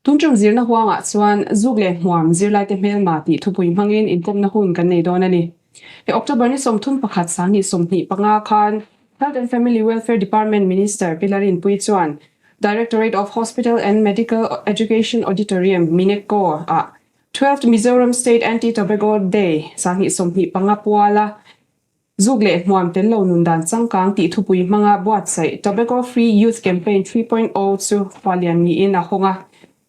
Tun tum zirna huangah chuan zuk leh hmuam zirlaite hmelma tih thupui hmangin inkawmna hun kan nei dawn a ni. He October ni 31 2025 khan Health and Family Welfare Department Minister Pi Larinpuii chuan Directorate of Hospital and Medical Education Auditorium, Minecco, ah Twelfth Mizoram State Anti-Tobacco Day 2025 puala Zuk leh hmuam tel lo nun dan changkang tih thupui hmanga buatsaih Tobacco Free Youth Campaign 3.0 chu khualian niin a hawng a.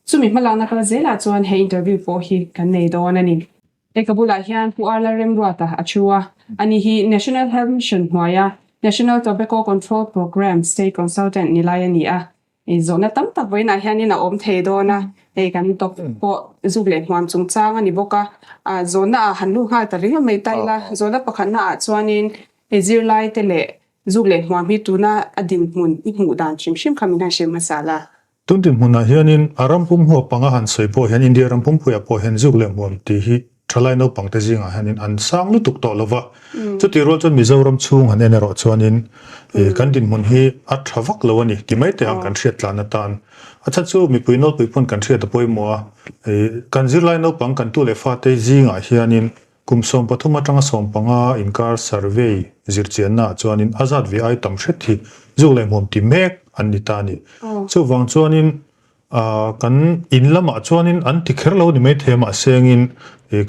Chumi hmalakna kal zelah chuan he interview pawh hi kan nei dawn a ni. He ka bulah hian Pu Arla Remruata a thu a, ani hi National Health Mission hnuaia National Tobacco Control Programme State Consultant ni lai a ni a. I zawhna tam tak vawiinah hianin a awm thei dawn a, hei kan topic pawh zuk leh hmuam chungchang a ni bawk a, ah zawhna ah han lut nghal ta ringawt mai ta ila, zawhna pakhatna ah chuanin hei zirlai te leh zuk leh hmuam hi tuna a dinhmun i hmuh dan hrim hrim kha min han hre hmasa la. Tun dinhmunah hianin a ram pum huap panga han sawi pawh hian India ram pumpuiah pawh hian zuk leh hmuam tih hi Thalai naupangte zingah hianin an sang lutuk tawh lo va, chutih rual chuan Mizoram chhung han en erawh chuanin kan dinhmun hi a tha vak lo a ni ti mai teh ang kan hriat tlan atan. A chhan chu mipui nawlpui pawn kan hriat a pawimawh a, kan zirlai naupang kan tu leh fate zingah hianin kum 13 atanga 15 inkar survey zirchiannaah chuanin a zat ve ai tam hret hi zuk leh hmuam ti mek an ni ta a ni. Chuvang chuanin Kan in lamah chuanin an ti kher lo ni maithei a, mahse engin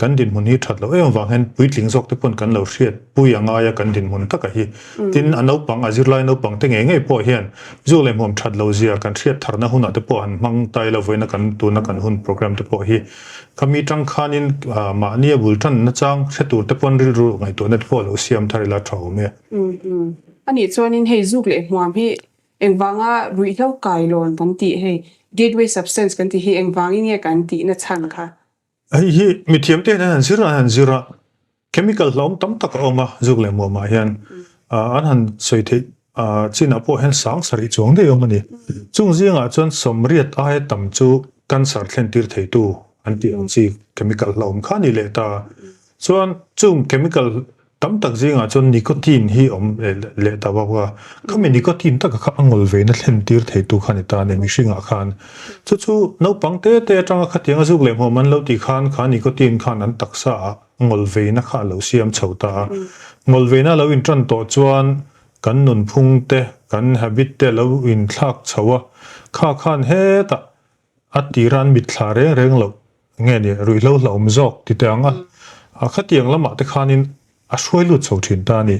kan dinhmun hi that loh em avang hian puitling zawk te pawn kan lo hriat pui a ngai a kan dinhmun taka hi. Tin, a naupang, a zirlai naupang te ngei ngei pawh hian zuk leh hmuam that lo zia kan hriat tharna hunah te pawh han hmang tai lo vawiina kan tuna kan hun program te pawh hi khami tang khanin mahni a bul tan nachang hre tur te pawn rilru ngaihtuahna te pawh lo siam thar ila tha awm e. Anih chuanin hei zuk leh hmuam hi Engvanga ruihhlo kailawn kan tih hei, gateway substance kan tih hi engvangin nge kan tihna chhan kha? Hei hi mithiamte hian an han zir a, an han zir a, chemical hlauhawm tam tak a awm a, zuk leh muamah hian an han sawi theih chinah pawh hian sang sarih chuang daih awm a ni. Chung zingah chuan sawmriat aia tam chu cancer thlentir theitu an tih ang chi chemical hlauhawm kha a ni leh ta. Chuan chung chemical Tam tak zingah chuan nicotine hi awm leh ta bawk a, khami nicotine taka kha a ngawl veina thlen tir theitu kha ni ta a ni mihringah khan. Chu chu naupang te te atanga khatianga zuk leh hmuam an lo tih khan kha nicotine khan an taksa ah ngawl veina kha a lo siam chho ta a. Ngawl veina a lo intan tawh chuan kan nunphung te, kan habit te a lo inthlak chho a, kha khan hetah A tira an mitthla reng reng loh nge ni ruihhlo hlauhawm zawk ti teh ang a, a khatiang lamah te khanin a hruai lut chho thin ta a ni.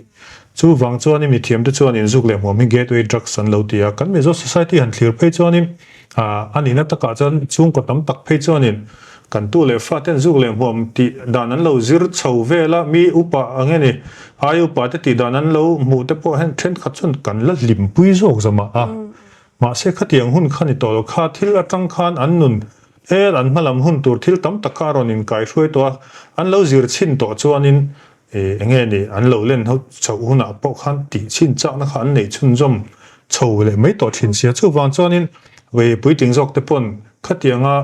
Chuvang chuanin mithiamte chuanin zuk leh hmuam hi gateway drugs an lo ti a, kan Mizo society han thlir phei chuanin a nihna takah chuan chhungkaw tam tak phei chuanin kan tu leh fa ten zuk leh hmuam tih dan an lo zir chho vel a, mi upa ang nge ni ai upa te tih dan an lo hmuh te pawh hian thenkhat chuan kan la hlimpui zawk zamah a. Mahse khatiang hun kha ni tawh lo, kha thil atang khan an nun el an hmalam hun tur thil tam tak kha a rawn inkaihruai tawh a, an lo zir chhin tawh chuanin eng nge ni an lo len ho chhoh hunah pawh khan tih chhin chakna kha an neih chhunzawm chho leh mai tawh thin sia. Chuvang chuanin puitling zawk te pawn khatianga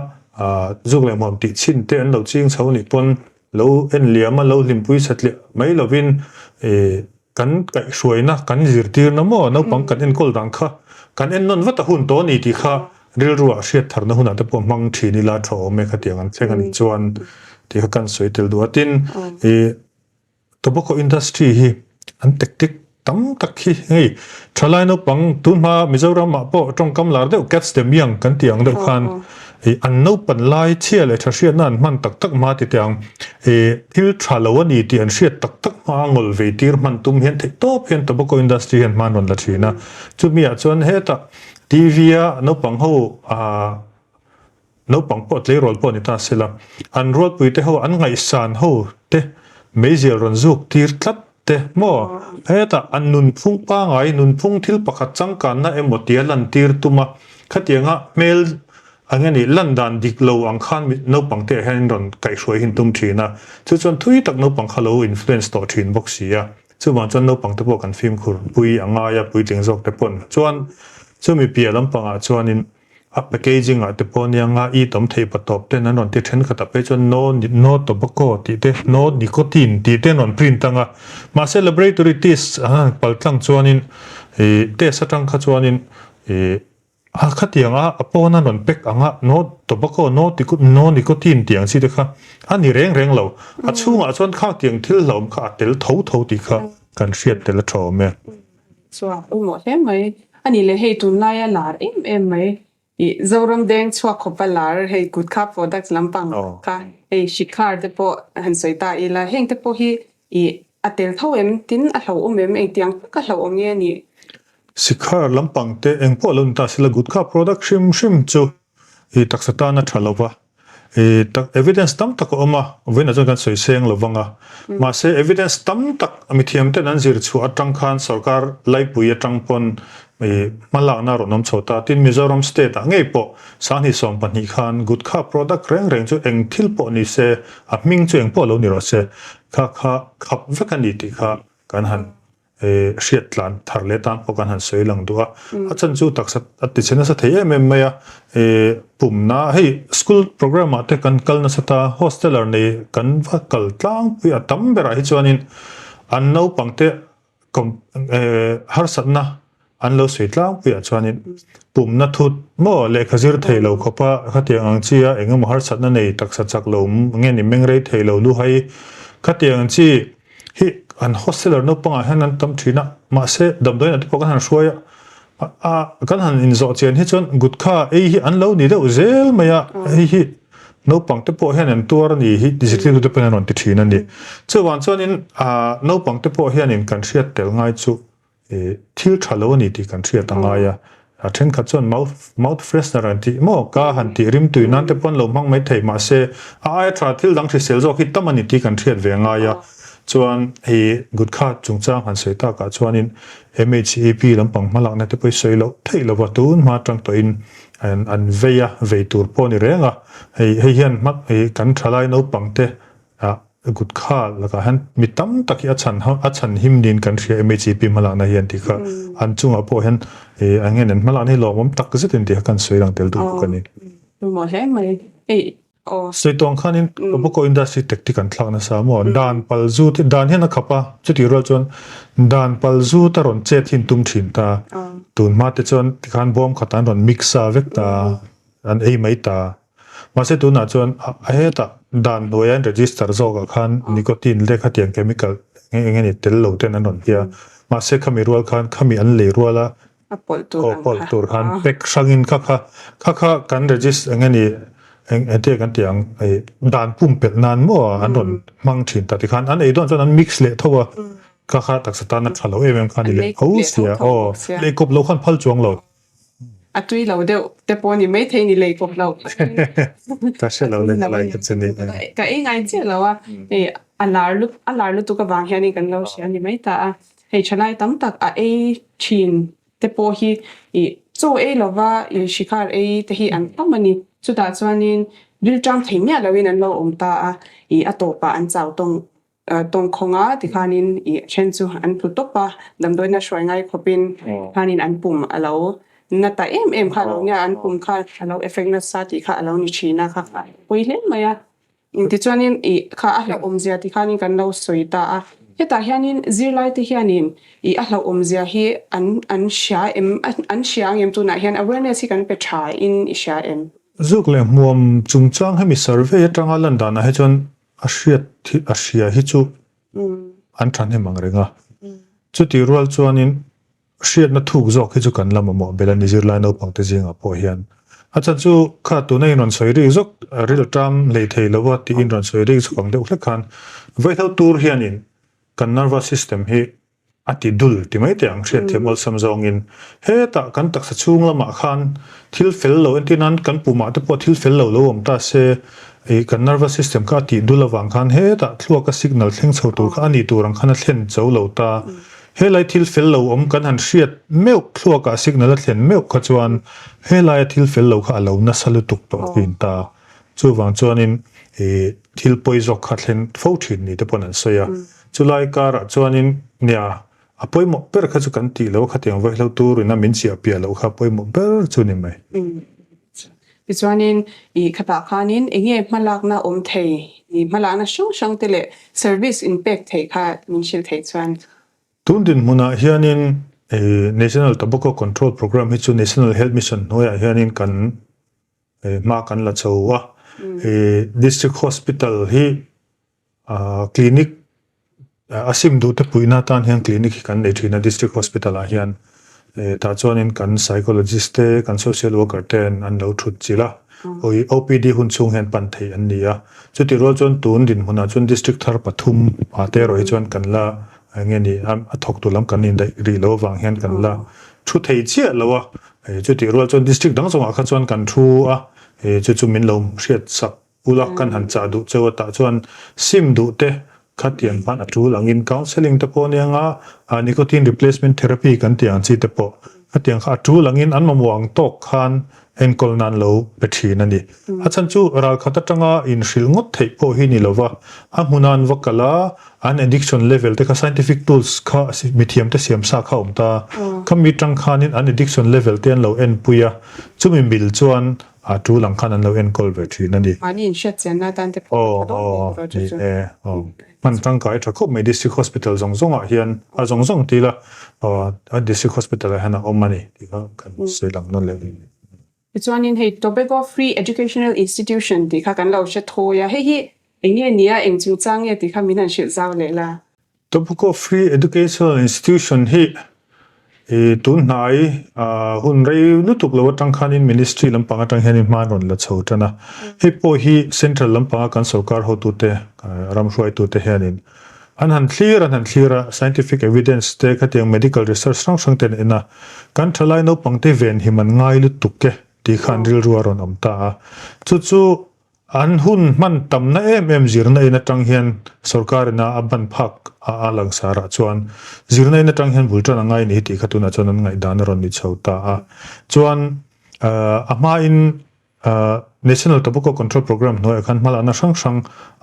zuk leh hmuam tih chhin te an lo ching chho nih pawn lo en liam a, lo hlimpui satliah mai lovin Kan kaihhruaina, kan zirtirna maw naupang kan enkawl dan kha kan ennawn vat a hun tawh a ni tih kha rilruah hriat tharna hunah te pawh hmang thin ila tha awm e khatiang an thleng a nih chuan tih kha kan sawi tel duh a. Tin, ih tobacco industry hi an tactic tam tak hi hei thalai naupang tunhma Mizoramah pawh tawngkam lar deuh catch them young kan tih ang deuh khan ih an naupan lai chhia leh tha hriatna an hman tak tak hma ti teh ang. He thil tha lo a ni tih an hriat tak tak hma a ngawl vei tir hman tum hian theih tawp hian tobacco industry hian hma an rawn la thin a. Chumi ah chuan hetah TV a naupang ho ah naupang pawh tleirawl pawh ni ta se la, an rualpui te ho an ngaihsan ho te meizial rawn zuk tir tlat te maw? Hetah an nunphung pangai nunphung thil pakhat changkanna emaw tia lantir tum a, khatianga hmel A nge ni, lan dan dik lo ang khan naupang te ah hian in rawn kaihhruai hi an tum thin a, chu chuan thui tak naupang kha lo influence tawh thin bawk si a, chuvang chuan naupang te pawh kan fimkhur pui a ngai a, puitling zawk te pawn chuan chumi piah lampangah chuanin a packaging ah te pawh nia nga i tawm theih pa tawp ten an rawn ti thenkhat ah phei chuan no no tobacco tih te no nicotine tih te an rawn print ang a, mahse laboratory test an han paltlang chuanin ih test atang kha chuanin ih. A khatiang a a pawn a rawn pack ang a, no tobacco, no no nicotine tih ang chi te kha a ni reng reng lo. A chhungah chuan khangtiang thil hlauhawm kha a tel tho tho tih kha kan hriat tel a tha awm e. Chuan pawimawh hle mai. A nih leh hei tunlaia lar em em mai ih Zoram deng chhuak khawpa lar hei kut kha products lampang kha hei Shikhar te pawh han sawi ta ila heng te pawh hi ih a tel tho em tin a hlauhawm em engtiang tak a hlauhawm nge a nih? Shikhar lampang te eng pawh lo ni ta sela gutkha product hrim hrim chu ih taksa tan a tha lova. I tak evidence tam tak a awm a, vawiinah chuan kan sawi seng lo vang a. Mahse evidence tam tak mithiam ten an zir chhuah atang khan sorkar laipui atang pawn i hmalakna a rawn awm chho ta. Tin Mizoram state ah ngei pawh 2012 khan gutkha product reng reng chu eng thil pawh ni se, a hming chu eng pawh lo ni rawh se, kha kha khap vek a ni tih kha kan han hriat tlan thar leh tan pawh kan han sawi lang duh a. A chan chu taksa a ti chhe nasa thei em em mai a, pumna hei school program ah te kan kal nasa ta, hosteler nei kan va kal tlangpui a tam berah hi chuanin an naupang te harsatna an lo sawi tlangpui ah chuanin pumna thut maw lehkha zir thei lo khawpa khatiang ang chi a engemaw harsatna nei taksa chak lo nge ni mengrei thei lo luhai khatiang ang chi Hi an hosteler naupangah hian an tam thin a, mahse damdawiin ah te pawh kan han hruai a, a kan han inzawh chian hi chuan gutkha ei hi an lo ni deuh zel mai a, hei hi naupang te pawh hian an tuar a ni hi zirtirtu te pawhin an rawn ti thin a ni. Chuvang chuanin naupang te pawh hianin kan hriat tel ngai chu Thil tha lo a ni tih kan hriat a ngai a, a thenkhat chuan mouth mouth freshener an tih maw ka han tih rimtui nan te pawh an lo hmang mai thei mahse a aia tha thil dang hrisel zawk hi tam a ni tih kan hriat ve a ngai a, chuan hei gutkha chungchang han sawi takah chuanin MHAP lampang hmalakna te pawh hi sawi loh theih lova tun hma atang tawhin an an vei a, vei tur pawh a ni reng a, hei hei hian hma kan thalai naupang te Ah gutkha lakah hian mi tam tak hi a chhan a chhan him niin kan hria MHEP hmalakna hian tih kha an chungah pawh hian ih eng nge an hmalakna hi lawmawm tak zetin tih kha kan sawi lang tel duh bawk a ni. Pawimawh hle mai. Hei aw. Sawi tawng khanin tobacco industry tactic an thlak nasa maw? Dan pal zut hi dan hian a khap a, chutih rual chuan dan pal zut a rawn chet hi an tum thin ta. Tun hma te chuan tikhan bawm khat an rawn mix a vek ta, an ei mai ta. Mahse tunah chuan a hetah dan hnuaia an register zawkah khan nicotine leh khatiang chemical eng eng eng tel lo ten an rawn tia. Mahse khami rual khan khami an lei ruala a pawlh tur ang pawlh tur khan pack hrangin kha kha kha kha kan register eng eng eng eng te kan tih ang dan pumpelh nan maw an rawn hmang thin ta tikhan an ei dawn chuan an mix leh tho a kha kha taksa tan a tha lo em em kha a ni leh tho sia aw lei kawp lo khan phal chuang lo. A tui lo deuh te pawh ni maithei ni lei kawp lo. Ka hre lo le lai ka chu ni. Ka ei ngai chiah lo a, hei a lar lut a lar lutuk avang hianin kan lo hria a ni mai ta a. Hei thalai tam tak a ei thin te pawh hi ih chaw ei lova ih shikhar ei te hi an tam a ni. Chutah chuanin rilṭam thei miah loin an lo awm ta a, ih a tawpah an chau tawng Tawngkhawng a tikhanin i then chu an tlu tawp a, damdawiina hruai ngai khawpin khanin an pum a lo na ta em em kha a lo nia, an pum kha a lo effect nasa tih kha a lo ni thin a kha a pawi hle mai a. Tichuanin i kha a hlauhawmzia tikhanin kan lo sawi ta a, hetah hianin zirlaite hianin i a hlauhawmzia hi an an hria em an hria ang em tunah hian awareness hi kan pe tha in i hria em? Zuk leh hmuam chungchang hemi survey atanga lan danah hi chuan A hriat hi a hria hi chu an thahnem ang reng a. Chutih rual chuanin hriatna thuk zawk hi chu kan la mamawh belh a ni zirlai naupangte zingah pawh hian. A chhan chu kha tuna in rawn sawi rik zawk rilṭam hlei thei lo a tih in rawn sawi rik zawk ang deuh hlek khan vaihlo tur hianin kan nervous system hi A ti dul ti mai teh ang hriatthiam awlsam zawngin hetah kan taksa chhung lamah khan thil fel lo entir nan kan pumah te pawh thil fel lo lo awm ta se ih kan nervous system kha a tih dul avang khan hetah thluaka signal thleng chho tur kha a ni tur ang khan a thlen zo lo ta. Helai thil fel lo awm kan han hriat meuh thluakah signal a thlen meuh kha chuan helaia thil fel lo kha a lo nasa lutuk tawh thin ta. Chuvang chuanin ih thil pawi zawk kha thlen fo thin ni te pawn an sawi a. Chulai karah chuanin nia a pawimawh ber kha chu kan tih lo a khatiang vaihlo turin a min chiah piah loh kha a pawimawh ber chu ni mai. Tichuanin i khatah khanin eng nge hmalakna awm thei i hmalakna hrang hrang te leh service in pek theih kha min hrilh theih chuan. Tun dinhmunah hianin. National Tobacco Control Programme hi chu National Health Mission hnuaiah hianin kan hma kan la chho a. District Hospital hi clinic a sim duh te puihna atan hian clinic hi kan nei thin a District Hospital ah hian. Tah chuanin kan psychologist te, kan social worker ten an lo thut chilh a. OPD hun chhung hian pan theih an ni a. Chutih rual chuan tun dinhmunah chuan District thar pathum ah te erawh hi chuan kan la Eng nge ni, a thawktu lam kan indaih rih loh avang hian kan la thu thei chiah lo a, chutih rual chuan district dang zawngah kha chuan kan thu a, chu chu min lo hriat sak ula kan han chah duh cheu a, tah chuan sim duh te khatiang khan a tul angin counselling te pawh ania nga, nicotine replacement therapy kan tih ang chi te pawh khatiang kha a tul angin an mamawh ang tawk khan enkawl nan lo pe thin a ni. A chhan chu ralkhat atanga inhrilh ngawt theih pawh hi ni lova, a hmuna an va kal a, an addiction level te kha scientific tools kha mithiam te siam sa kha a awm ta. Khami tang khanin an addiction level te an lo enpui a, chumi mil chuan a tul ang khan an lo enkawl ve thin a ni. Mahni inhriat chianna atan te pawh a tha dawn hle tih chu. Aw aw ni e, aw. Hman tangkai tha khawp mai district hospital zawng zawngah hian a zawng zawng ti ila aw district hospital ah hian a awm a ni tih kha kan sawi lang nawn leh rih. Tichuanin hei Tobacco Free Educational Institution tih kha kan lo hre thawi a, hei hi eng nge nia eng chungchang nge tih kha min han hrilh zau leh la. Tobacco Free Educational Institution hi i tun hnai hun rei lutuk lo atang khanin Ministry lampang atang hianin hma an rawn la chho tan a. Hei pawh hi Central lampanga kan sorkar hotute, ram hruaitute hianin an han thlir an han thlir a, scientific evidence te khatiang medical research hrang hrang te an en a, kan thalai naupangte venhim an ngai lutuk e tih kha an rilru a rawn awm ta a. Chu chu An hun hman tamna em em zirna in atang hian sorkar ina a ban phak a a langsar ah chuan zirna in atang hian bul tan a ngai ni hi tih kha tunah chuan an ngaihdan a rawn ni chho ta a. Chuan a hma in National Tobacco Control Programme hnuaiah khan hmalakna hrang hrang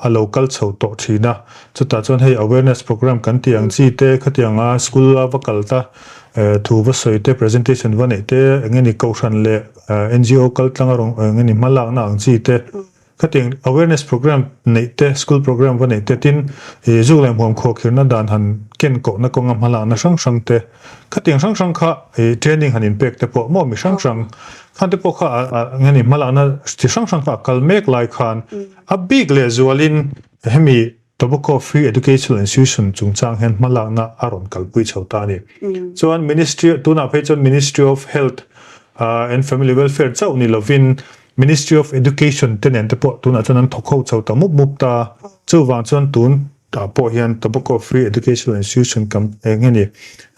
a lo kal chho tawh thin a. Chutah chuan hei awareness programme kan tih ang chi te khatianga school a va kal ta thu va sawi te presentation va neih te eng nge ni kohhran leh NGO kaltlang a rawn eng nge ni hmalakna ang chi te khatiang awareness program neih te school program va neih te tin ih zuk leh hmuam khuahkhirna dan han ken kohna kawnga hmalakna hrang hrang te khatiang hrang hrang kha ih training han inpek te pawh maw mi hrang hrang khan te pawh kha eng nge ni hmalakna chi hrang hrang kha a kal mek lai khan a bik leh zualin hemi Tobacco Free Educational Institution chungchang hian hmalakna a rawn kalpui chho ta a ni. Chuan Ministry, tunah phei chuan Ministry of Health and Family Welfare chauh ni lovin Ministry of Education te nen te pawh tunah chuan an thawk ho chho ta mup mup ta. Chuvang chuan tun ah pawh hian Tobacco Free Educational Institution kam eng nge ni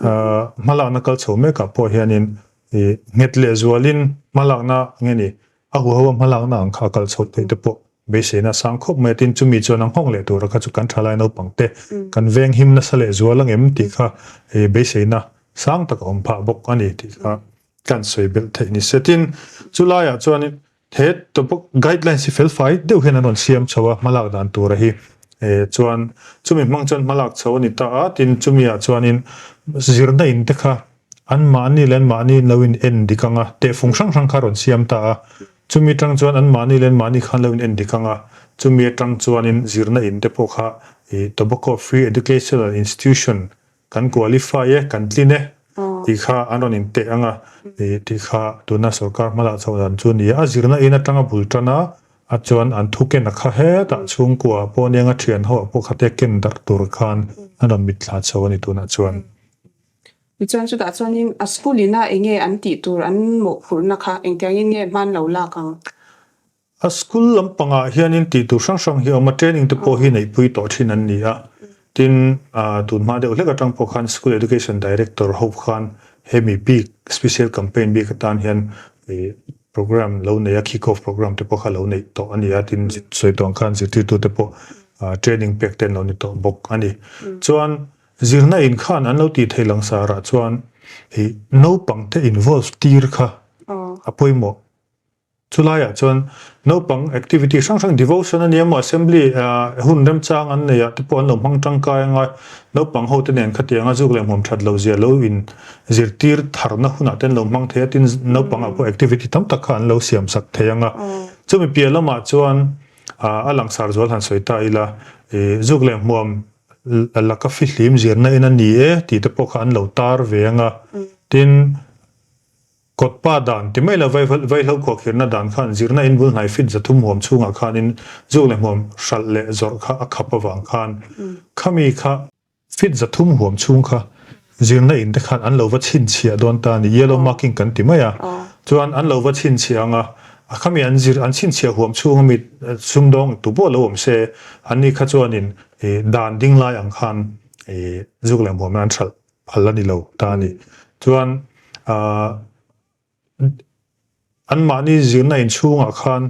hmalakna kal chho mekah pawh hianin nghet lehzualin hmalakna nge ni A huho a hmalakna ang kha a kal chhoh theih te pawh beiseina a sang khawp mai a, tin chumi chuan a nghawng leh tura kha chu kan thalai naupang te kan veng him nasa leh zual ang em tih kha beiseina sang tak a awm phah bawk a ni tih kha kan sawi belh theih ni se. Tin, chulaiah chuanin he topic guidelines hi felfai deuh hian an rawn siam chho a hmalak dan tura hi chuan chumi hmang chuan hmalak chho a ni ta a, tin chumiah chuanin zirna in te kha Anmahni leh anmahni lo in en dik ang a, tehfung hrang hrang kha rawn siam ta a. Chumi atang chuan anmahni leh anmahni khan lo in en dik ang a, chumi atang chuanin zirna in te pawh kha ih Tobacco Free Educational Institution kan qualify e, kan tlin e tih kha an rawn in teh ang a, ih tih kha tuna sorkar hmalah chhoh dan chu a ni a. A zirna in atanga bul tan a, a chuan an thu ken a kha hetah chhungkua pawh nia nga thian ho ah pawh kha te ken darh tur khan an rawn mitthla chho a ni tunah chuan. Tichuan chutah chuanin a school ina eng nge an tih tur an mawhphurhna kha engtiangin nge hman lo lak ang? A school lampangah hianin tih tur hrang hrang hi a awm a, training te pawh hi neihpui tawh thin an ni a. Tin, tun hma deuh hlek atang pawh khan School Education Director ho khan hemi bik special campaign bik atan hian program lo nei a, kick off program te pawh kha lo neih tawh a ni a, tin sawi tawh ang khan zirtirtu te pawh training pek te an lo ni tawh bawk a ni. Chuan Zirna in khan an lo tih theih langsarah chuan ih naupang te involve tir kha a pawimawh. Chulaiah chuan naupang activity hrang hrang devotion a nia maw assembly hun remchang an neih ah te pawh an lo hmang tangkai anga naupang ho te nen khatianga zuk leh hmuam that lo zia lo in zirtir tharna hunah te an lo hmang thei a tin naupang ah pawh activity tam tak kha an lo siam sak thei anga chumi piah lamah chuan a langsar zual han sawi ta ila ih zuk leh hmuam. laka fihlim zirna in a ni e tih te pawh kha an lo tar ve ang a. Tin, kawtpa dan ti mai lo vaihlo khuahkhirhna dan khan zirna in bul hnai fit 300 huam chhungah khanin zuk leh hmuam hralh leh zawrh kha a khap avang khan khami kha Fit 300 huam chhung kha zirna in te khan an lo va chhinchhiah dawn ta a ni, yellow marking kan ti mai a, chuan an lo va chhinchhiah ang a, a khami an zir an chhinchhiah huam chhung ami sumdawng tu pawh lo awm se, an ni kha chuanin dan ding lai ang khan zuk leh hmuam an hralh phal a ni lo ta a ni. Chuan ahh. Anmahni zirna inchhungah khan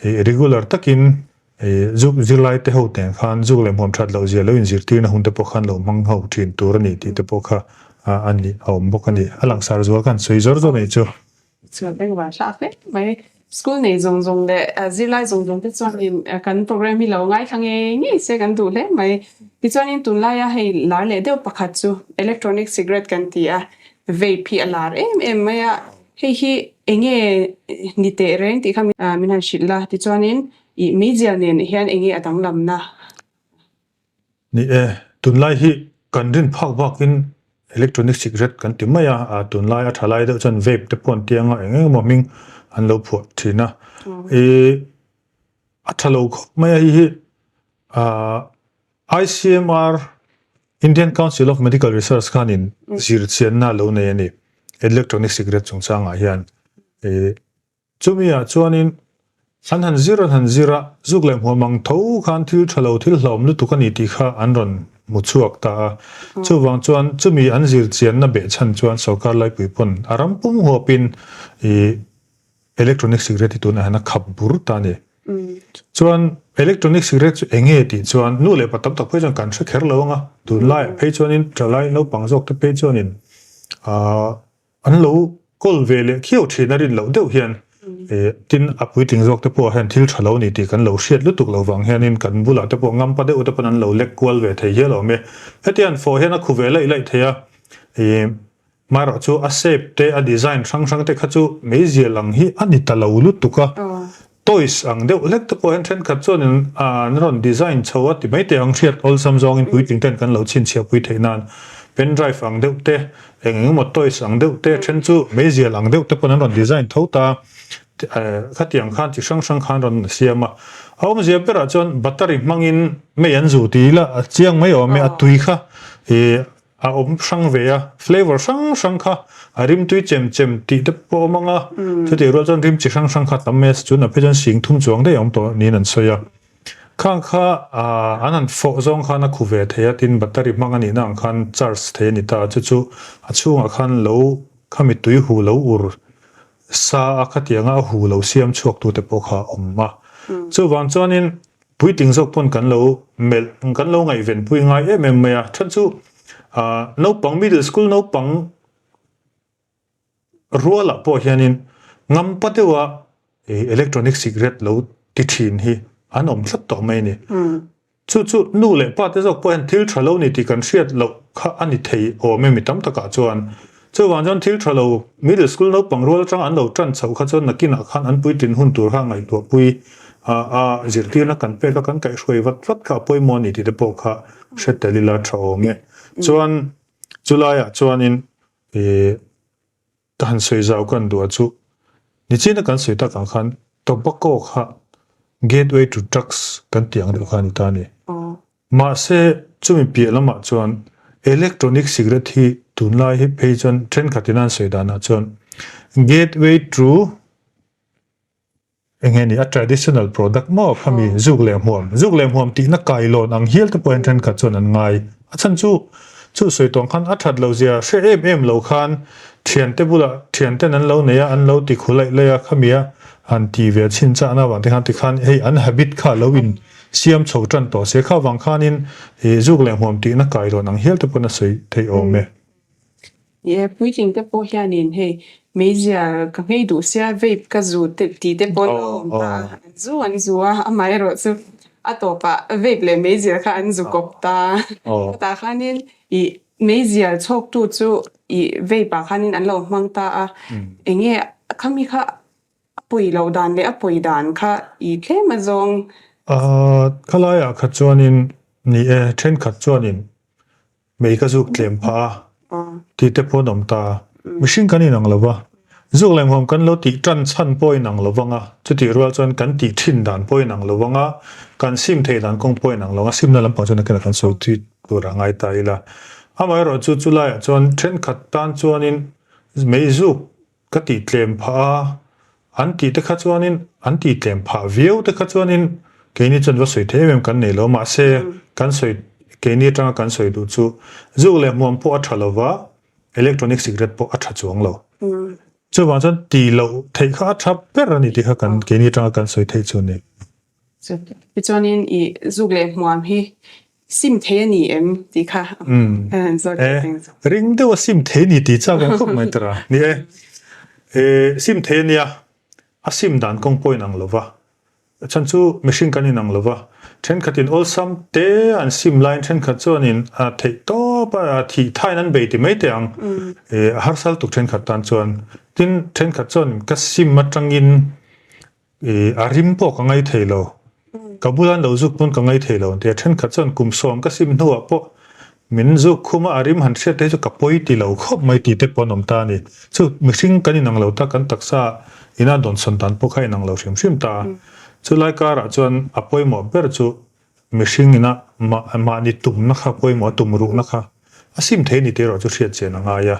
regular takin zuk zirlai te ho teng khan zuk leh hmuam that loh zia lo inzirtirna hun te pawh khan lo hmang ho thin tur a ni tih te pawh kha a ni a awm bawk a ni. A langsar zual khan sawi zawr zawr a nih chu. Chuan engvah hlak hle mai. School nei zawng zawng leh zirlai zawng zawng te chuanin kan program hi lo ngaithla ngei ngei se kan duh hle mai. Tichuanin tunlaia hei lar leh deuh pakhat chu electronic cigarette kan ti a, Vape hi a lar em em mai a, hei hi enge ni teh reng tih kha min han hrilh la, tichuanin ih meizial nen hian enge a danglamna? Ni e, tunlai hi kan rin phak bakin electronic cigarette kan ti mai a, tunlai a tha lai deuh chuan vape te pawh an ti anga eng eng emaw hming an lo phuah thin a, ih a tha lo khawp mai a hei hi ah ICMR, Indian Council of Medical Research khanin zirchianna a lo nei a ni, electronic cigarette chungchangah hian. Chumi ah chuanin an han zir an han zir a, zuk leh hmuam ang tho khan thil tha lo, thil hlauhawm lutuk a ni tih kha an rawn hmu chhuak ta a. Chuvang chuan chumi an zirchianna behchhan chuan sorkar laipui pawn a ram pum huapin Electronic cigarette hi tunah hian a khap bur ta a ni. Chuan electronic cigarette chu eng nge tih chuan nu leh pa tam tak phei chuan kan hre kher lo ang a, tunlaiah phei chuanin thalai naupang zawk te phei chuanin aah an lo kawl ve leh khiau thin a rin loh deuh hian tin a puitling zawk te pawh hian thil tha lo ni tih kan lo hriat lutuk lo vang hianin kan bulah te pawh ngampa deuh te pawn an lo lek kual ve thei hial awm e. Hetiang fawh hian a khu ve laih laih thei a ih Marawh chu a shape te a design hrang hrang te kha chu meizial ang hi a ni ta lo lutuk a, toys ang deuh hlek te pawh hian thenkhat chuanin an rawn design chho a ti mai teh ang hriat awlsam zawngin puitling ten kan lo chhinchhiah pui theih nan pen drive ang deuh te eng eng emaw toys ang deuh te then chu meizial ang deuh te pawn an rawn design tho ta khatiang khan chi hrang hrang khan rawn siam a, a awmzia berah chuan battery hmangin mei an zu ti ila a chiang mai awm e a tui kha ih A awm hrang ve a, flavour hrang hrang kha a rimtui chem chem tih te pawh a awm ang a, chutih rual chuan rim chi hrang hrang kha a tam mai a, chun a phei chuan sing thum chuang daih a awm tawh niin an sawi a. Khang kha an han fawh zawng khan a khu ve thei a, tin battery hmang a nihna ang khan charge thei a ni ta a, chu chu a chhungah khan lo khami tui hu lo ur sa a khatianga a hu lo siam chhuak tute pawh kha a awm a. Chuvang chuanin Puitling zawk pawn kan lo melh, kan lo ngaihven pui ngai em em mai a. Then chu naupang, middle school naupang rualah pawh hianin ngampa deuha electronic cigarette lo ti thin hi an awm tlat tawh mai a ni. Chu chu nu leh pa te zawk pawh hian thil tha lo ni tih kan hriat loh kha a ni thei awm e mi tam takah chuan. Chuvang chuan thil tha lo middle school naupang rual atanga an lo tan chhoh kha chuan nakinah khan an puitlin hun tur kha ngaihtuahpui a a zirtirna kan pek a kan kaihhruai vat vat kha a pawimawh a ni tih te pawh kha hre tel ila tha awm e. Chuan chulaiah chuanin ih ka han sawi zau ka han duh a chu nichina kan sawi tak ang khan tobacco kha gateway to drugs kan tih ang deuh kha a ni ta a ni. Mahse, chumi piah lamah chuan electronic cigarette hi tunlai hi phei chuan thenkhatin an sawi danah chuan gateway to eng nge ni a traditional product maw khami zuk leh hmuam, zuk leh hmuam tihna kailawn ang hial te pawh hian thenkhat chuan an ngai. A chhan chu chu sawi tawng khan a that lo zia hre em em lo khan thiante bulah thianten an lo nei a, an lo ti khu laih laih a khami a han ti ve chhin chahna avang te khan tikhan hei an habit kha lo in Siam chho tan tawh se kha vang khanin ih zuk leh hmuam tihna kai rawn ang hial te pawn a sawi theih awm e. Ie, puitling te pawh hianin hei meizial ka nghei duh sia vape ka zu te tih te pawn a awm ta a, an zu an zu a, amaherawh chu a tawpah vape leh meizial kha an zu kawp ta. Chutah khanin ih meizial chhawktu chu ih vape ah khanin an lo hmang ta a, enge khami kha A pawi loh dan leh a pawi dan kha i tlem a zawng. Khalaiah kha chuanin. Ni e, thenkhat chuanin mei ka zuk tlem phah a tih te pawh an awm ta. Mihring kan inang lo va, zuk leh hmuam kan lo tih tan chhan pawh inang lo vang a, chutih rual chuan kan tih thin dan pawh inang lo vang a, kan sim theih dan kawng pawh inang lo vang a, simna lampang chuan nakinah kan sawi thui tur a ngai ta ila. Amaherawh chu chulaiah chuan thenkhat tan chuanin mei zuk Ka tih tlem phah a, an tih te kha chuanin, an tih tlem phah viau te kha chuanin keini chuan va sawi thei em em kan nei lo, mahse kan sawi, keini atanga kan sawi duh chu zuk leh hmuam pawh a tha lo va, electronic cigarette pawh a tha chuang lo. Chuvang chuan tih loh theih kha a tha ber a ni tih kha kan keini atanga kan sawi theih chu a ni. Tichuanin i zuk leh hmuam hi sim thei a ni em tih kha an zawt leh thing chu. Ring deuh a sim thei ni tih chak ang khawp mai tara. Ni e, sim thei a nia, a sim dan kawng pawh inang lo va, chhan chu mihring kan inang lo va, thenkhatin awlsam te an sim laiin thenkhat chuanin a theih tawp a, thih thain an bei ti mai teh ang, a harsal tuk thenkhat tan chuan. Tin, thenkhat chuan ka sim atangin I a rim pawh ka ngai thei lo. Ka bula an lo zuk pawn ka ngai thei lo an ti a. Thenkhat chuan kum sawm ka sim hnuah pawh min zuk khum a, a rim han hriat te hi chu ka pawi ti lo khawp mai tih te pawh an awm ta a ni. Chu mihring kan inang lo ta, kan taksa ina dawnsawn dan pawh kha inang lo hrim hrim ta a. Chulai karah chuan a pawimawh ber chu mihring ina mahni tumna kha pawimawh a, tum ruhna kha a sim thei a ni tih erawh chu hriat chian a ngai a.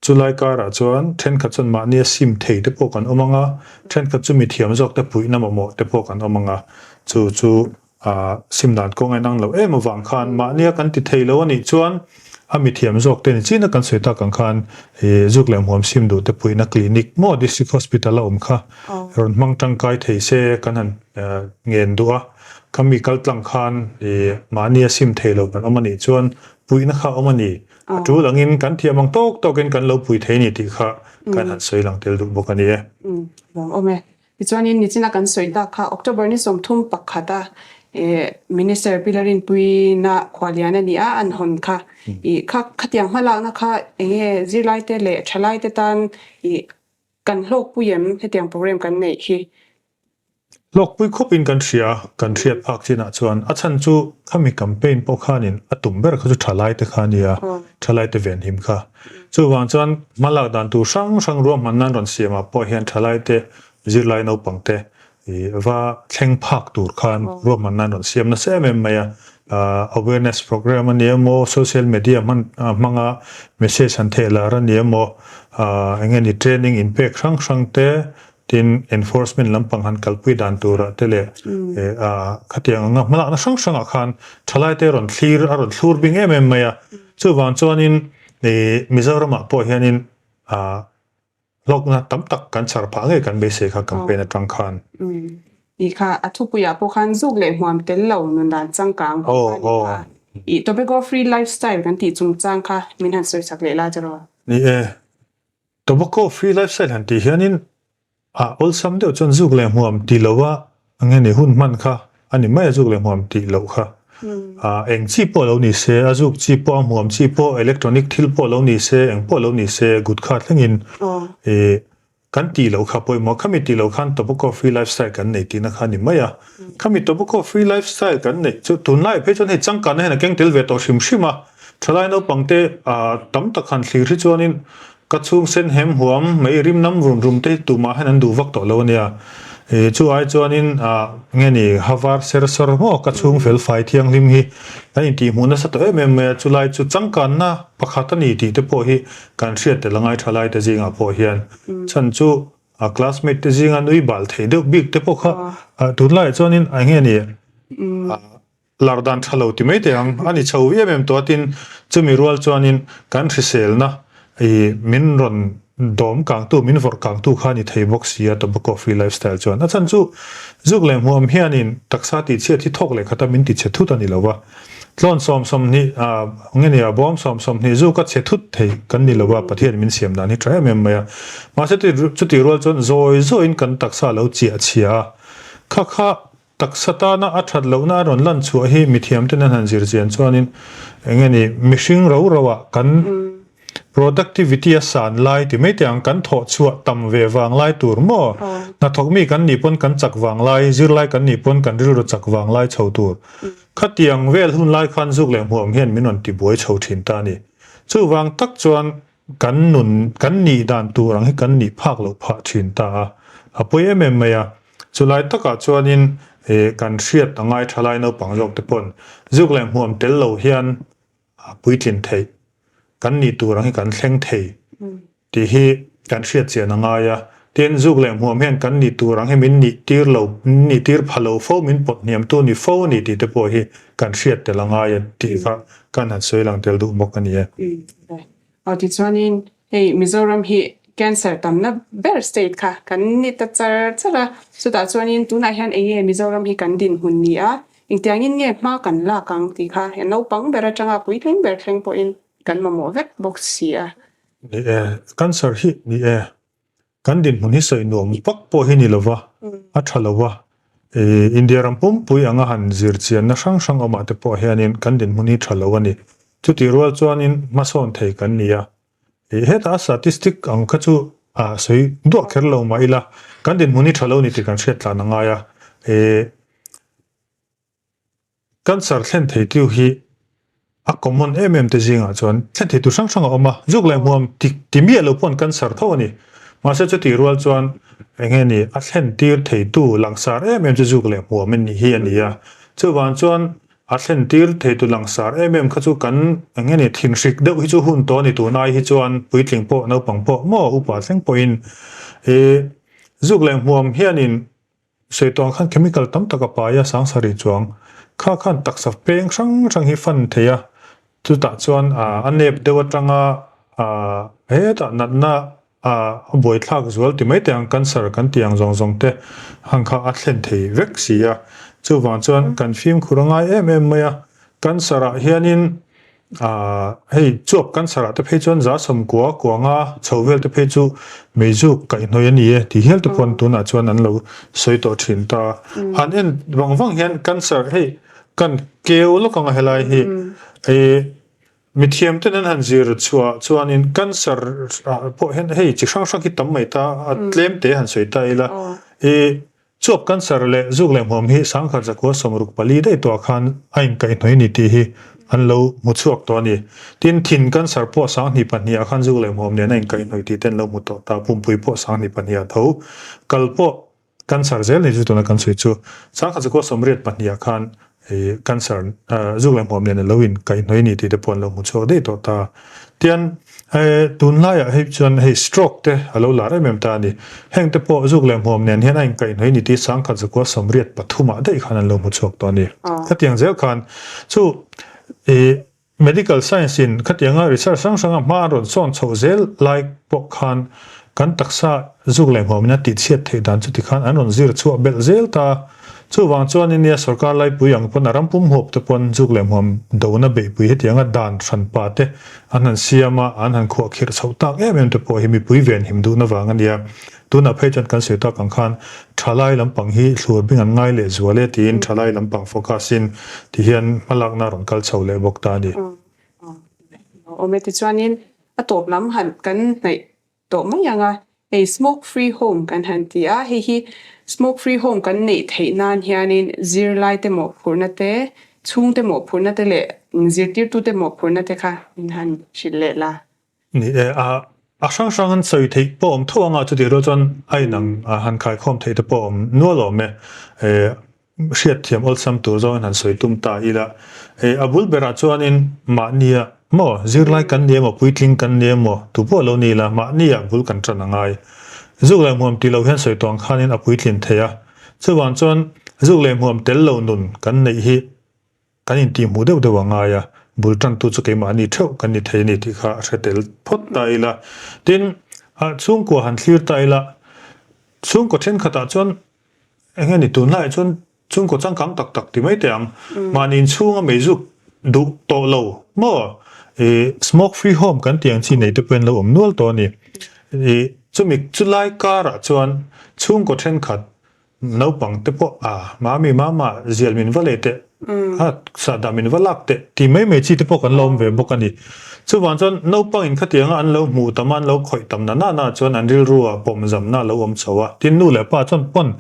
Chulai karah chuan thenkhat chuan mahnia sim thei te pawh kan awm ang a, thenkhat chu mithiam zawk te puihna mamawh te pawh kan awm ang a, chu chu sim dan kawng a inang lo em avang khan mahnia kan ti thei lo a nih chuan a mithiam zawk te ni chin a kan sawi tak ang khan zuk leh hmuam sim duh te puihna clinic maw district hospital a awm kha rawn hmang tangkai thei se kan han ngen duh a, khami kal tlang khan mahnia sim thei lo kan awm a nih chuan puihna kha a awm a ni. A tul angin kan thiam ang tawk tawkin kan lo pui thei ni tih kha kan han sawi lang tel duh bawk a ni e. Vang awm e. Tichuanin nichina kan sawi tak kha October ni 31 a Minister Pi Larinpuina khualian a ni a, an hawn kha. I kha khatiang hmalakna kha enge zirlaite leh thalaite tan i Kan hlawkpui em hetiang program kan neih hi? Hlawkpui khawpin kan hria, kan hriat phak chinah chuan a chhan chu khami campaign pawh khanin a tum ber kha chu thalaite kha a nia, thalaite venhim kha. Chuvang chuan hmalak dan tur hrang hrang ruahmanna an rawn siamah pawh hian thalaite zirlai naupangte I va thleng phak tur khan ruahmanna an rawn siam nasa em em mai a, awareness program a ni emaw, social media hman hmanga message han theh lar a ni emaw, eng nge ni training inpek hrang hrang te, tin enforcement lampang han kalpui dan turah te leh khatiang anga hmalakna hrang hrangah khan thalaite a rawn thlir a rawn thlur bing em em mai a. Chuvang chuanin Mizoramah pawh hianin Hlawkna tam tak kan chhar phah ngei kan beisei kha campaign atang khan. Tih kha a thupuiah pawh khan zuk leh hmuam tel lo nun dan changkang tih kha a ni kha. I tobacco free lifestyle kan tih chungchang kha min han sawi chak leh la che rawh. Ni e, tobacco free lifestyle han tih hianin a awlsam deuh chuan zuk leh hmuam ti lo a nge ni hun hman kha a ni mai a zuk leh hmuam tih loh kha. Eng chi pawh lo ni se, a zuk chi pawh, a hmuam chi pawh, electronic thil pawh lo ni se, eng pawh lo ni se, gutkha thlengin kan tih loh kha pawimawh. Khami tih loh khan tobacco free lifestyle kan nei tihna kha a ni mai a. Khami tobacco free lifestyle kan neih chu tunlaiah phei chuan hei changkanna hian a keng tel ve tawh hrim hrim a. Thalai naupangte tam tak han thlir hi chuanin Ka chhung sen hem huam mai rim nam rum rum te hi tumah hian an duh vak tawh lo a nia. I chu ai chuanin ah nge ni ha var ser sawr maw ka chhung fel fai thianghlim hi kan intih hmuh nasa tawh em em mai a, chulai chu changkanna pakhat a ni tih te pawh hi kan hriat tel a ngai tha lai te zingah pawh hian chhan chu a classmate te zinga nui bal thei deuh bik te pawh kha tunlaiah chuanin eng nge ni ah Lar dan tha lo ti mai teh ang, a ni chho em em tawh a tin chumi rual chuanin kan hriselna i min rawn dawm kangtu, min vawrh kangtu kha a ni thei bawk si a tobacco free lifestyle chuan. A chhan chu zuk leh hmuam hianin taksa tihchhiat hi thawk leh khata min tichhe thut a ni lo va, tlawn 20 nge nia bawm 20 zuk a chhe thut thei kan ni lo va, Pathian min siam dan hi tha em em mai a. Mahse chutih rual chuan zawi zawiin kan taksa a lo chiah chhia a, kha kha Taksa tana a that lohna a rawn lan chhuah hi mithiamten an han zir chian chuanin eng nge ni mihring ro ro ah kan Productivity a san lai ti mai teh ang, kan thawh chhuah tam ve vang lai tur maw? Hnathawk mi kan nih pawn kan chak vang lai, zirlai kan nih pawn kan rilru chak vang lai chho tur. Khatiang vel hun lai khan zuk leh hmuam hian min rawn ti buai chho thin ta a ni. Chuvang tak chuan kan nun, kan nih dan tur ang hi kan nih phak loh phah thin ta a, a pawi em em mai a. Chulai takah chuanin kan hriat a ngai tha lai naupang zawk te pawn zuk leh hmuam tel lo hian a puitlin theih, kan nih tur ang hi kan thleng thei tih hi kan hriat chian a ngai a. Tin, zuk leh hmuam hian kan nih tur ang hi min nih tir lo, min nih tir pha lo fo, min pawt hniamtu ni fo a ni tih te pawh hi kan hriat tel a ngai a tih kha kan han sawi lang tel duh bawk a ni e. Aw tichuanin hei Mizoram hi cancer tamna ber state kha kan ni ta char char a, chutah chuanin tunah hian eng nge Mizoram hi kan dinhmun ni a, engtiangin nge hma kan lak ang tih kha he naupang ber atanga puitling ber thleng pawhin kan mamawh vek bawk si a. Ni e, cancer hi ni e. Kan dinhmun hi sawi nuam vak pawh hi ni lova, a tha lova. India ram pumpui anga han zir chianna hrang hrang awmah te pawh hianin kan dinhmun hi tha lo a ni. Chutih rual chuanin hmasawn thei kan ni a. Hetah a statistic ang kha chu sawi duah kher lo mah ila, kan dinhmun hi tha lo ni tih kan hriat tlan a ngai a. Cancer thlen theitu hi a common em em te zingah chuan thlen theitu hrang hrang a awm a, zuk leh hmuam ti ti miah lo pawh an cancer tho a ni. Mahse chutih rual chuan eng nge ni a thlen tir theitu langsar em em chu zuk leh hmuam a nih hi a ni a. Chuvang chuan a thlen tir theitu langsar em em kha chu kan eng nge ni thinhrik deuh hi chu hun tawh a ni tunai hi chuan puitling pawh naupang pawh maw upa thleng pawhin ih zuk leh hmuam hianin Sawi tawh ang khan chemical tam tak a pai a, sangsarih chuang kha khan taksa peng hrang hrang hi fan thei a, chutah chuan a nep deuh atanga hetah natna a buaithlak zual ti mai teh ang cancer kan tih ang zawng zawng te hang kha a thlen thei vek si a, chuvang chuan kan fimkhur a ngai em em mai a, cancer ah hianin Aaa hei chuap cancer ah te phei chuan za sawmkua kuanga chho vel te phei chu meizuk kaihhnawih a ni e tih hial te pawn tunah chuan an lo sawi tawh thin ta. Han en vang vang hian cancer hei kan keu lawk anga helai hi ih mithiam ten an han zir chhuah chuanin cancer ah pawh hian hei chi hrang hrang hi tam mai ta a tlem te han sawi ta ila ih Chuap cancer leh zuk leh hmuam hi sangkhat zakua 64 daih tawhah khan a inkaihhnawih a ni tih hi an lo hmu chhuak tawh a ni. Tin, thin cancer pawh sanghnih pahnihah khan zuk leh hmuam nen a inkaihhnawih tih te an lo hmu tawh ta, pumpui pawh sanghnih pahnihah tho. Kal pawh cancer zel ni chu tuna kan sawi chu. Sangkhat zakua 82ah khan Cancer zuk leh hmuam nen a lo in kaihhnawih a ni tih te pawh an lo hmu chhuak daih tawh ta. Tian tunlaiah hei chuan hei stroke te a lo lar em em ta a ni. Heng te pawh zuk leh hmuam nen hian a in kaihhnawih a ni tih sangkhat zakua 83 ah daih khan an lo hmu chhuak tawh a ni. Khatiang zel khan chu Medical science in khatianga research hrang hranga hma an rawn sawn chhoh zel lai pawh khan kan taksa zuk leh hmuamin a tihchhiat theih dan chu tikhan an rawn zir chhuah belh zel ta. Chuvang chuan India sorkar laipui ang pawn a ram pum huap te pawn zuk leh hmuam dona beihpui hetianga dan hranpa te an han siam a, an han khuahkhirh chhoh tak em em te pawh hi mipui venhim duhna vang a nia. Tunah phei chuan kan sawi tak ang khan thalai lampang hi thlur bing an ngai leh zual e tiin thalai lampang focus in ti hian hmalakna a rawn kal chho leh bawk ta a ni. Awm e tichuanin a tawp lam han kan hnaih tawh mai ang a, hei smoke free home kan han ti a, hei hi smoke free home kan neih theih nan hianin zirlai te mawhphurhna te, chhungte mawhphurhna te leh zirtirtute mawhphurhna te kha min han hrilh leh la. Ni e, a a hrang hrang an sawi theih pawh awm tho anga chutih rual chuan a inang han khaikhawm theih te pawh awm nual awm e. E hriatthiam awlsam tur zawngin han sawi tum ta ila. E a bul berah chuanin mahnia maw zirlai kan ni emaw puitling kan ni emaw tu pawh lo ni ila mahnia bul kan tan a ngai. Zuk leh hmuam tih lo hian sawi tawh ang khanin a puitlin thei a. Chuvang chuan zuk leh hmuam tel lo nun kan neih hi Kan intihhmuh deuh deuh a ngai a, bul tantu chu keimahni theuh kan ni thei a ni tih kha a hre tel phawt ta ila. Tin, chhungkua han thlir ta ila, chhungkaw thenkhatah chuan eng nge ni tunlaiah chuan chhungkaw changkang tak tak ti mai teh ang, mahni inchhunga meizuk duh tawh lo maw, ih smoke free home kan tih ang chi nei te pawhin lo awm nual tawh a ni. Ih chumi chulai karah chuan chhungkaw thenkhat Naupang te pawh a, Mami, Mama, zial min va leh teh. A sahdah min va lak teh tih mai mai chi te pawh kan la awm ve bawk a ni. Chuvang chuan naupangin khatianga an lo hmuh tam a, an lo khawih tam na na na chuan an rilru ah pawmzamna a lo awm chho a. Tin, nu leh pa chuan pawn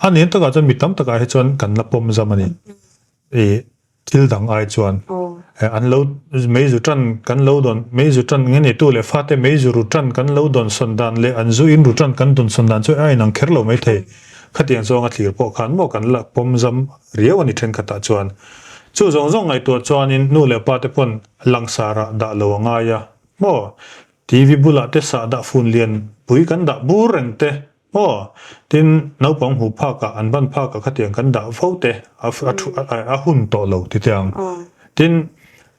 a nen takah chuan mi tam takah hi chuan kan la pawmzam a ni. I thil dang ai chuan an lo meizu tan kan lo dawn meizu tan nge neitu leh fate meizu ru tan kan lo dawn sawn dan leh an zu in ru tan kan dawn sawn dan chu a inang kher lo mai thei. Khatiang zawnga thlir pawh khan maw kan la pawmzam riau a ni thenkhatah chuan. Chu zawng zawng ngaihtuah chuanin nu leh pa te pawn langsarah dah lo a ngai a maw? TV bulah te sah dah fun lian pui kan dah bur reng te maw? Tin, naupang hmuh phakah an ban phakah khatiang kan dah fo te a a hun tawh lo ti teh ang. Tin,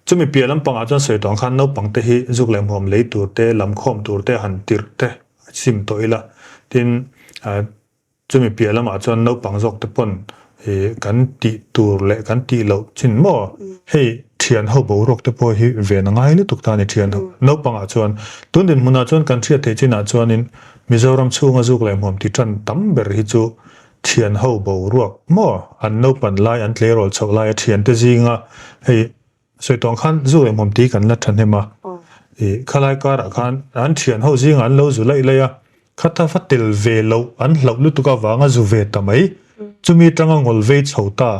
chumi piah lampangah chuan sawi tawh ang khan naupang te hi zuk leh hmuam lei tur te, lamkhawm tur te han tirh te sim tawh ila. Tin, Chumi piah lamah chuan naupang zawk te pawn kan tih tur leh kan tih loh chin maw? Hei thian ho boruak te pawh hi ven a ngai lutuk ta a ni thian ho. Naupangah chuan tun dinhmunah chuan kan hriat theih chinah chuanin Mizoram chhunga zuk leh hmuam ti tan tam ber hi chu thian ho boruak maw? An naupan lai an tleirawl chhoh laia thiante zinga hei Sawi tawng khan zu leh hmawm tih kan la thahnem a, ih khalai karah khan an thian ho zingah an lo zu laih laih a, khatha va tel ve loh an hlauh lutuk avanga zu ve ta mai, chumi atanga ngawl vei chho ta,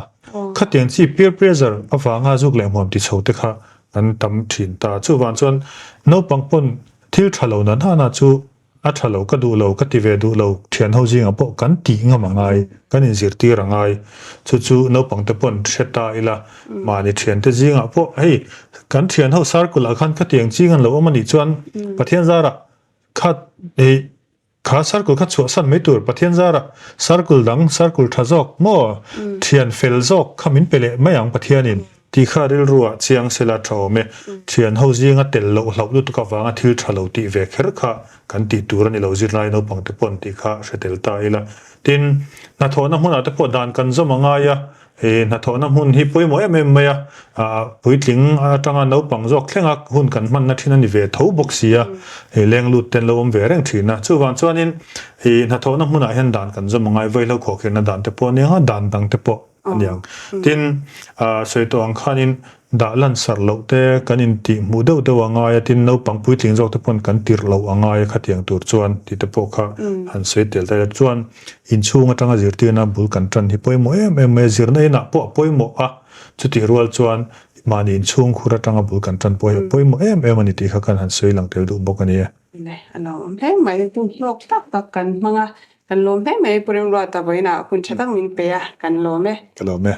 khatiang chi peer pressure avanga zuk leh hmawm ti chho te kha an tam thin ta. Chuvang chuan naupang pawn thil tha lo na nana chu A tha lo, ka duh lo, ka ti ve duh lo, thian ho zingah pawh kan tih ngam a ngai, kan inzirtir a ngai. Chu chu naupang te pawn hre ta ila, mahni thiante zingah pawh hei kan thian ho circle ah khan khatiang ching an lo awm a nih chuan Pathian zarah kha hei kha circle kha chhuahsan mai tur Pathian zarah circle dang circle tha zawk maw thian fel zawk kha min pe leh mai ang Pathianin. Tih kha rilruah chiang sela tha awm e. Thian ho zinga tel loh hlauh lutuk avanga thil tha lo tih ve kher kha kan tih tur a ni lo zirlai naupang te pawh an tih kha hre tel ta ila. Tin, hnathawhna hmunah te pawh dan kan zawm a ngai a, he hnathawhna hmun hi pawimawh em em mai a, puitling atanga naupang zawk thlenga hun kan hmanna thin a ni ve tho bawk si a, he leng lut te an lo awm ve reng thin a. Chuvang chuanin he hnathawhna hmunah hian dan kan zawm a ngai, vaihlo khawhkhirhna dan te pawh a nia, dan dang te pawh. a niang. Tin, sawi tawh ang khanin dah lan sarh loh te kan intih hmuh deuh deuh a ngai a, tin naupang puitling zawk te pawn kan tirh loh a ngai a khatiang tur chuan tih te pawh kha han sawi tel ta ila. Chuan inchhung atanga zirtirna bul kan tan hi pawimawh em em mai a, zirna inah pawh a pawimawh a, chutih rual chuan mahni inchhung khur atanga bul kan tan pawh hi a pawimawh em em a ni tih kha kan han sawi lang tel duh bawk a ni e. A lo awm hle mai, hlawk tak tak kan hmang a, Kan lawm hle mai Pu Remruata vawiinah hun tha tak min pe a, kan lawm e. Ka lawm e.